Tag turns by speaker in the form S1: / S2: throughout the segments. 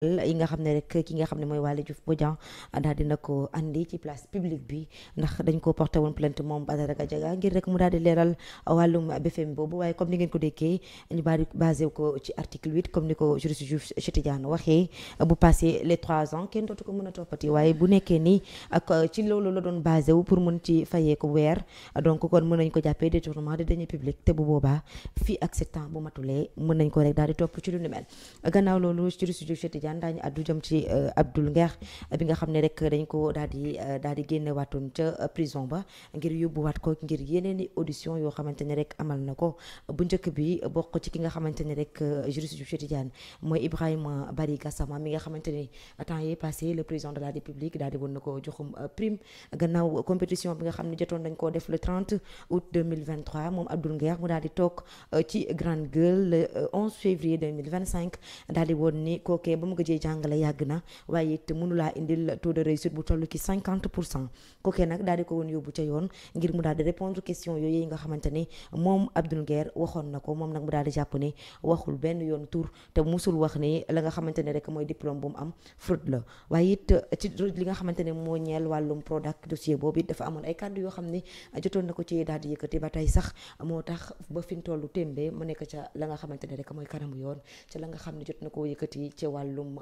S1: yi nga xam ne rek ki nga xam ne mooy Waly Diouf Bodian daal dina ko andi ci place publique bi ndax dañ ko porté woon plainte moom Badara Gadiaga ngir rek mu daal di leeral wàllum BFM boobu waaye comme ni ngeen ko déggee ñu bari basé ko ci article 8 comme ni ko juriste Diouf Tidiane waxee bu passé les 3 ans kenn dootu ko mën a toppati waaye bu nekkee ni ak ci loolu la doon basé wu pour mën ci fayee ko weer donc kon mën nañ ko jàppee détournement de deniers publics te bu boobaa fii ak 7 ans bu matulee mën nañ ko rek daal di topp ci lu ni mel gannaaw loolu juriste Diouf Tidiane daañu addu jëm ci Abdoul Nguer bi nga xam ne rek dañ ko daal di génne waatoon ca prison ba ngir yóbbuwaat ko ngir yeneen i audition yoo xamante ne rek amal na ko bu njëkk bi bokk ci ki nga xamante ne rek juriste Diouf Tidiane mooy Ibrahima Bari Gassama mi nga xamante ni temps yi passé le président de la République daal di woon na ko joxum prime gannaaw compétition bi nga xam ne jotoon nañ koo def le 30 août 2023 moom Abdoul Nguer mu daal di toog ci Grande Gueule le 11 février 2025 daal di woon ni kookee ba mu gëjee jàngale yàgg na waaye it mënulaa indil taux de réussite bu toll ci 50% kookee nag daal di ko woon yóbbu ca yoon ngir mu daal di répondre question yooyu nga xamante ni moom Abdoul Nguer waxoon na ko moom nag mu daal di jàpp ni waxul benn yoon tur te musul wax ni la nga xamante ne rek mooy diplôme bu mu am fraude la waaye it ci li nga xamante ne moo ñeel wàllum Prodac dossier boobu it dafa amoon ay kàddu yoo xam ne jotoon na ko ci daal di yëkkati ba tey sax moo tax ba fi mu tollu témbe mu nekk ca la nga xamante ne rek mooy kanamu yoon ca la nga xam ne jot na koo yëkkati ci wàllum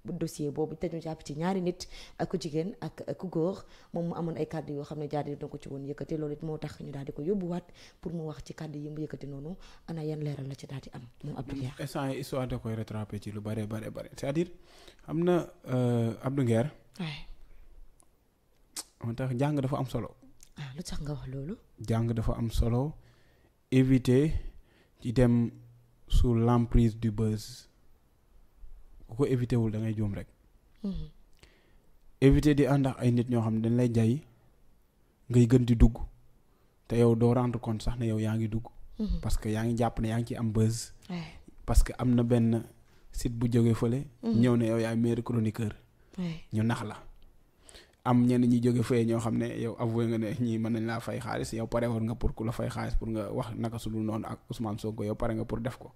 S1: dossier boobu te ñu jàpp ci ñaari nit ak ku jigéen ak ku góor moom mu amoon ay kàddu yoo xam ne jaar na ko ci woon yëkkati loolu it moo tax ñu daal di ko yóbbuwaat pour mu wax ci kàddu yi mu yëkkati noonu ana yan leeral la ci daal di am moom Abdou Nguer.
S2: instant yi histoire da koy rattrapé ci lu bare c'est-à-dire am na Abdou Nguer. moo tax jàng dafa am solo.
S1: lu tax nga wax loolu.
S2: jàng dafa am solo éviter ci dem sous l'emprise du buzz ku ko éviter wul da ngay juum rek. éviter di ànd ak ay nit ñoo xam ne dañ lay jay ngay gën di dugg te yow doo rendre compte sax ne yow yaa ngi dugg. parce que yaa ngi jàpp ne yaa ngi ci am buzz. parce que am na benn site bu jógee fële. ñëw ne yow yaay meilleur chroniqueur. ñu nax la. am ñenn ñi jóge fee ñoo xam ne yow avoué nga ne ñii mën nañ laa fay xaalis yow pare woon nga pour ku la fay xaalis pour nga wax naka su dul noonu ak Ousmane Sonko yow pare nga pour def ko.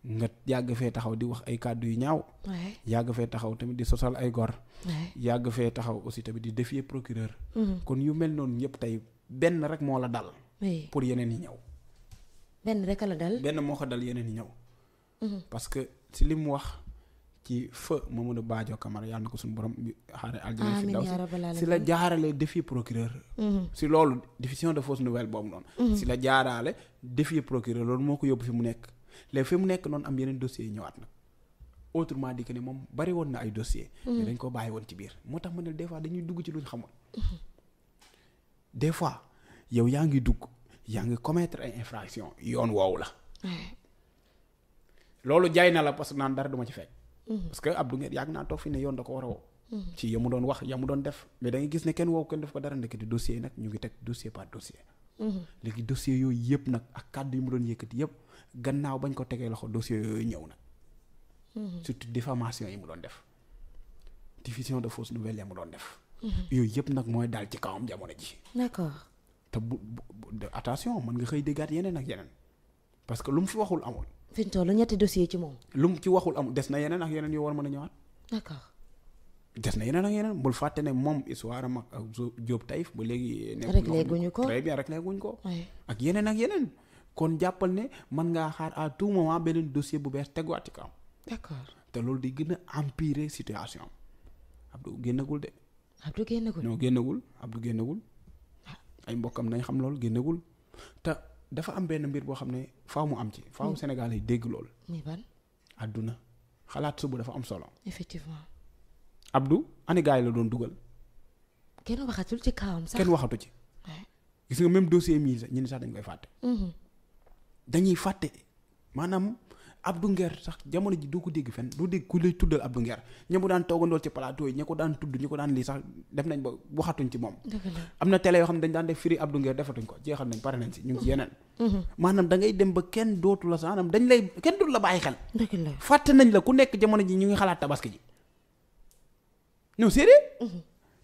S2: nga yàgg fee taxaw di wax ay kàddu yu ñaaw. yàgg fee taxaw tamit di sosal ay gor. yàgg fee taxaw aussi tamit di défier procureur. kon yu mel noonu yëpp tey benn rek moo la dal. pour yeneen yi ñëw.
S1: benn rek la dal.
S2: benn moo ko dal yeneen yi ñëw. parce que si li mu wax. ci feu Mamadou Badio Camara yàlla na ko suñu borom xaare aljana fi daw si la jaarale défier procureur si loolu diffusion de fausse nouvelle boobu noonu si la jaarale défier procureur loolu moo ko yóbbu fi mu nekk léegi fi mu nekk noonu am yeneen dossiers yi ñëwaat nag autrement dit que ne moom bari woon na ay dossiers mais dañ ko bàyyi woon ci biir moo tax ma ne des fois dañuy dugg ci luñ xamul des fois yow yaa ngi dugg yaa ngi commettre ay infraction yoon woowu la loolu jaay na la parce que naan dara duma ci fekk parce que Abdou Nguer yàgg naa toog fi ne yoon da ko war a woo ci ya mu doon wax ya mu doon def mais da ngay gis ne kenn woow kenn def ko dara ndeketi dossier yi nag ñu ngi teg dossier par dossier léegi dossier yooyu yëpp nag ak kàddu yi mu doon yëkkati yëpp gannaaw bañ ko tegee loxo dossier yooyu ñëw nag surtout diffamation yi mu doon def diffusion de fausses nouvelles ya mu doon def yooyu yëpp nag mooy daal ci kawam jamono ji
S1: d'accord
S2: te bu attention mën nga xëy déggaat yeneen ak yeneen parce que lu mu fi waxul amul
S1: fi mu toll ñetti dossier ci moom.
S2: lu mu ci waxul amul des na yeneen ak yeneen yoo war mën a ñëwaat.
S1: d'accord.
S2: des na yeneen ak yeneen bul fàtte ne moom histoire am ak Diop Taïf ba léegi.
S1: réglé guñu ko
S2: très bien réglé guñu ko. ak yeneen ak yeneen. kon jàppal ne mën ngaa xaar à tout moment beneen dossier bu bees teguwaat ci kawam.
S1: d'accord.
S2: te loolu di gën a empirer situation am Abdou génnagul de.
S1: Abdou génnagul.
S2: non génnagul Abdou génnagul. ay mbokkam nañ xam loolu génnagul te. dafa am benn mbir boo xam ne faaw mu am ci faaw Sénégal yi dégg loolu.
S1: muy ban.
S2: àdduna xalaat suba dafa am solo.
S1: effectivement.
S2: Abdou ani gars yi la doon dugal.
S1: kenn waxatul ci kawam sax.
S2: kenn waxatu ci. gis nga même dossier mii sax ñun sax dañ koy fàtte. dañuy fàtte maanaam Abdou Nguer sax jamono ji doo ko dégg fenn doo dégg ku lay tuddal Abdou Nguer ña mu daan toogandool ci plateau yi ña ko daan tudd ñi ko daan lii sax def nañ ba waxatuñ ci moom. am na télé yoo xam ne dañ daan def firi Abdou Nguer defatuñ ko jeexal nañ pare nañ si ñu ngi ci yeneen. maanaam da ngay dem ba kenn dootu la sax maanaam dañ lay kenn dootu la bàyyi xel. fàtte nañ la ku nekk jamono ji ñu ngi xalaat tabaski ji. non sérieux.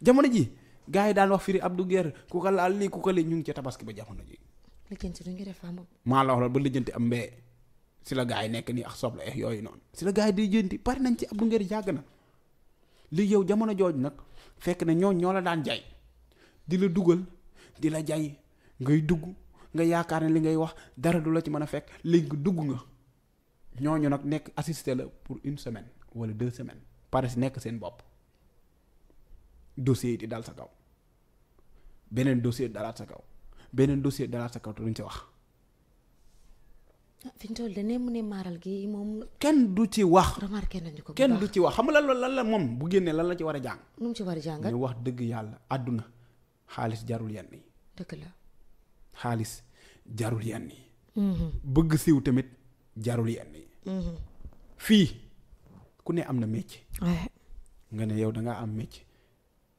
S2: jamono ji gars yi daan wax firi Abdou Nguer ku ko laal lii ku ko lii ñu ngi ci tabaski ba jamono ji.
S1: lijjanti du ngi def
S2: maa la wax ba lijjanti am mbee si la gars yi nekk nii ak soble yooyu noonu si la gars yi di jënti pare nañ ci Abdou Nguer yàgg na li yow jamono jooju nag fekk ne ñoo la daan jay di la dugal di la jay ngay dugg nga yaakaar ne li ngay wax dara du la ci mën a fekk léegi nga dugg nga ñooñu nag nekk assisté la pour 1 semaine wala 2 semaines pare si nekk seen bopp dossier yi di dal sa kaw beneen dossier dalaat sa kaw beneen dossier dalaat sa kaw te duñ ci wax.
S1: fi ñu toll de ne mu ne maaral gi moom.
S2: kenn du ci wax.
S1: remarqué nañu ko bu baax
S2: kenn du ci wax xam nga lan la moom bu génnee lan la ci war a jàng.
S1: nu mu ci war a jàngat
S2: ñu wax dëgg yàlla àdduna xaalis jarul yenn yi.
S1: dëgg la.
S2: xaalis jarul yenn yi. bëgg siiw tamit jarul yenn yi. fii ku ne am na métier. nga ne yow da ngaa am métier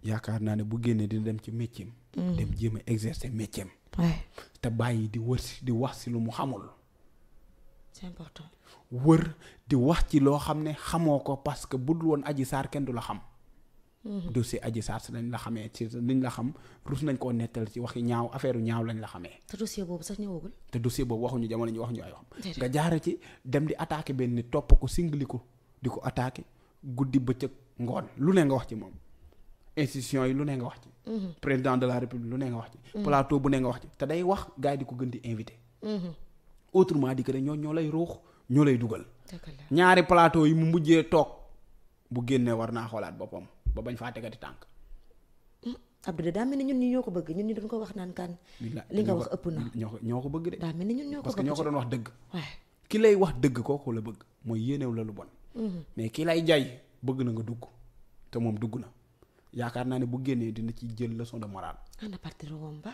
S2: yaakaar naa ne bu génnee dina dem ci métier am. dem jéem a exercer métier am. te bàyyi di wër di wax si lu mu xamul.
S1: c'est important.
S2: wër di wax ci loo xam ne xamoo ko parce que budul woon Adji Sarr kenn du la xam. dossier Adji Sarr si lañ la xamee ci liñ la xam rus nañ koo nettal ci waxi ñaaw affaire ñaaw lañ la xamee.
S1: te dossier boobu sax ñëwagul.
S2: te dossier boobu waxuñu jamono ñu waxuñu ay wax. nga jaare ci dem di attaqué benn nit topp ko singli ko di ko attaqué guddi bëccëg ngoon lu ne nga wax ci moom. institution yi lu ne nga wax ci. président de la république lu ne nga wax ci. plateau bu ne nga wax ci te day wax gars yi di ko gën di invité. autrement dit que ñoo lay ruux ñoo lay dugal. ñaari plateau yi mu mujjee toog bu génnee war naa xoolaat boppam ba bañ faa tegati tànk.
S1: Abdou de daa mel ni ñun ñi ñoo ko bëgg ñun ñi doon ko wax naan kan. li nga wax ëpp na
S2: ñoo ko bëgg de.
S1: daa mel ni ñun ñoo ko
S2: parce que ñoo ko doon wax dëgg.
S1: waaw
S2: ki lay wax dëgg kooku la bëgg mooy yéenew la lu bon. mais ki lay jay bëgg na nga dugg te moom dugg na yaakaar naa ne bu génnee dina ci jël leçon de morale.
S1: ana partir woon ba.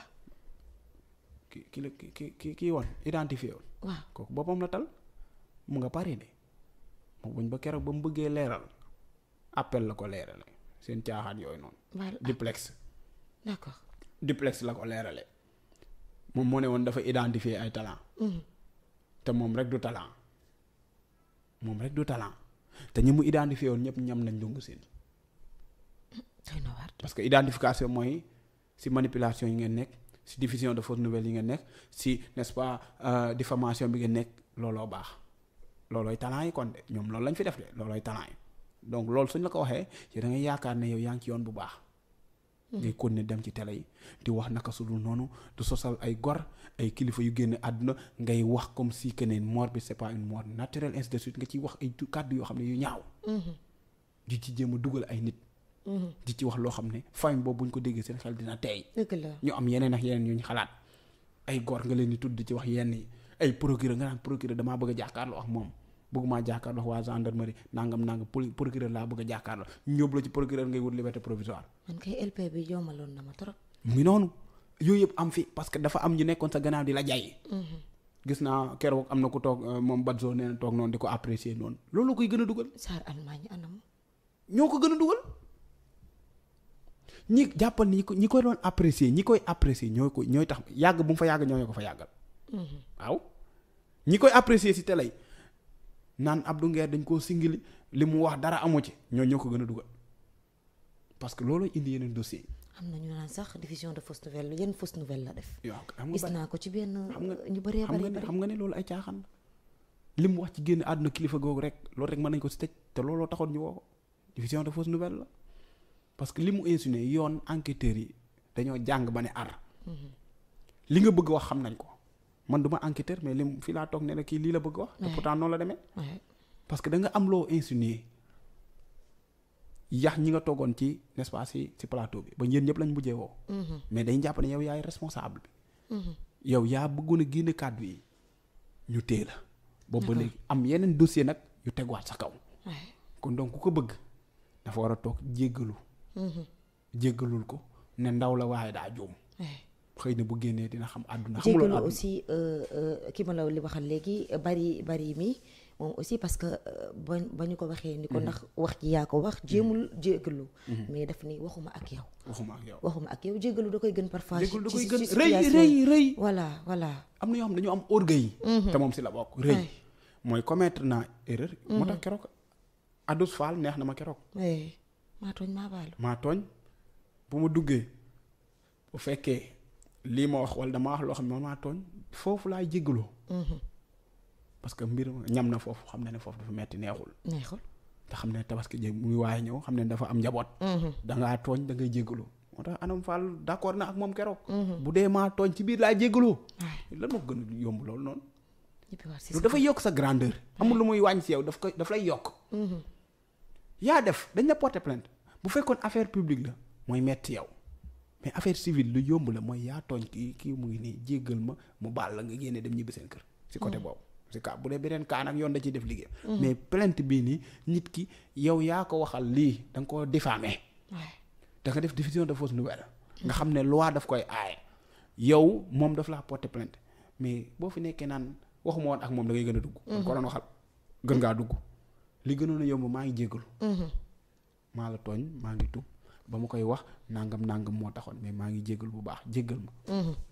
S2: ki woon identifié woon.
S1: waaw
S2: kooku boppam la tal mu nga pare de moom buñ ba keroog ba mu bëggee leeral appel la ko leerale seen caaxaan yooyu noonu. duplex.
S1: d'accord.
S2: duplex la ko leerale moom moo ne woon dafa identifier ay talent. te moom rek du talent te ñi mu identifié woon ñëpp ñam nañ dungu seen. parce que identification mooy si manipulation yi ngeen nekk si diffusion de fausses nouvelles yi ngeen nekk si n'est-ce pas diffamation bi ngeen nekk looloo baax loolooy talent yi kon de ñoom loolu lañ fi def de loolooy talent yi donc loolu suñ la ko waxee ci da ngay yaakaar ne yow yaa ngi ci yoon bu baax. ngay continuer dem ci télé yi di wax naka su dul noonu du sosal ay gor ay kilifa yu génn àdduna ngay wax comme si que ne mort bi c'est pas une mort naturelle ainsi de suite nga ciy wax ay kàddu yoo xam ne yu ñaaw. di ci jéem a dugal ay nit. di ci wax loo xam ne famille boobu buñ ko déggee seen xel dina teey. ñu am yeneen ak yeneen yu ñu xalaat ay gor nga leen di tudd di ci wax yenn yi ay procureur nga naan procureur damaa bëgg a jàkkaarloo ak moom. bëgguma jàkkaarloo waa gendarmerie nangam procureur laa bëgg a jàkkaarloo ñóob la ci procureur ngay wut liberté provisoire.
S1: man kay LP bi joomaloon na ma trop.
S2: mu ngi noonu yooyu yëpp am fi parce que dafa am ñu nekkoon sa gannaaw di la jaay. gis naa keroog am na ku toog moom Badzo nee na toog noonu di ko apprécier noonu loolu koy gën a dugal.
S1: Saar Allemagne anam.
S2: ñoo ko gën a dugal ñi jàppal ni ñi koy doon apprécier ñi koy apprécier ñooy tax yàgg bu mu fa yàgg ñoo ko fa yàggal. waaw ñi koy apprécier si télé naan Abdou Nguer dañ koo singili li mu wax dara amu ci ñoo ko gën a dugal parce que loolu indi yeneen dossier
S1: am na ñu naan sax diffusion de fausse nouvelle yenn fausse nouvelle la def.
S2: waaw
S1: gis naa ko ci benn. ñu bëree bëri
S2: xam nga ne loolu ay caaxaan li mu wax ci génn àdduna kilifa googu rek loolu rek mën nañ ko si tëj te looloo taxoon ñu woo ko diffusion de fausse nouvelle la parce que li mu insinué yoon enquêteurs yi dañoo jàng ba ne ar. li nga bëgg wax xam nañ ko. man du ma enquêteur mais lim fii laa toog ne la kii lii la bëgg wax. te pourtant noonu la demee. parce que da nga am loo insinué yax ñi nga toogoon ci n'est-ce pas ci plateau bi ba yéen ñëpp lañ mujjee woo. mais dañ jàpp ne yow yaay responsable bi. yow yaa bëggoon a génne kàddu yi ñu téye la. boobu ba léegi am yeneen dossier nag yu teguwaat sa kaw. kon donc ku ko bëgg dafa war a toog jéggalu. jéggalul ko ne ndaw la waaye daa juum. xëy na bu génnee dina xam àdduna. xamuloo àdduna
S1: aussi ki ma la li waxal léegi bari mi moom aussi parce que ba ñu ko waxee ni ko ndax wax ji yaa ko wax jéemul jéggalu mais daf ni waxuma ak yow jéggalu da koy gën parfois.
S2: jéggalu da koy gën rëy
S1: voilà
S2: am na yoo xam dañoo am orgueil. te moom si la bokk rëy mooy commettre naa erreur. moo tax keroog Adous Fall neex na ma keroog.
S1: maa tooñ maa baalu.
S2: maa tooñ bu ma duggee bu fekkee lii ma wax wala dama wax loo xam ne man maa tooñ foofu laay jéggaloo. parce que mbir ñam na foofu xam na ne foofu dafa metti neexul te xam ne tabaski ji muy waaye ñëw xam ne dafa am njaboot dangaa tooñ da ngay jéggalu moo tax Anam Fall d'accord na ak moom keroog bu dee maa tooñ ci biir laa jéggaloo lan moo gën a yomb loolu noonu lu dafay yokk sa grandeur amul lu muy wàññi si yow daf lay yokk yaa def dañ la porter plainte bu fekkoon affaire publique la mooy metti yow mais affaire civile lu yomb la mooy yaa tooñ kii mu ngi nii jéggal ma mu baal la nga génne dem ñibbi seen kër si côté boobu si cas bu dee beneen cas nag yoon da ciy def liggéey mais plainte bii nii nit ki yow yaa ko waxal lii da nga ko diffamé da nga def diffusion de fausse nouvelle nga xam ne loi daf koy aaye yow moom daf laa porter plainte mais boo fi nekkee naan waxuma woon ak moom da ngay gën a dugg ko doon waxal gën ngaa dugg li gënoon a yomb maa ngi jéggalu maa la tooñ maa ngi tub ba ma koy wax nangam moo taxoon mais maa ngi jéggal bu baax jéggal ma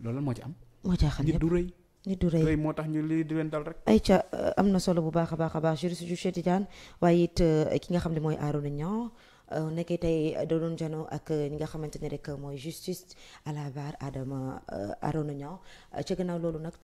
S2: loolu moo ci am
S1: moo jaaxal
S2: nit du rëy
S1: nit du rëy
S2: moo tax ñu lii di leen dal rek
S1: ayca am na solo bu baax a baax juriste ju Cheikh Tidiane waaye it ki nga xam ne mooy Arona Niang nekkee tey doon janoo ak ñi nga xamante ne rek mooy justice à la barre Arona Niang ca gannaaw loolu nag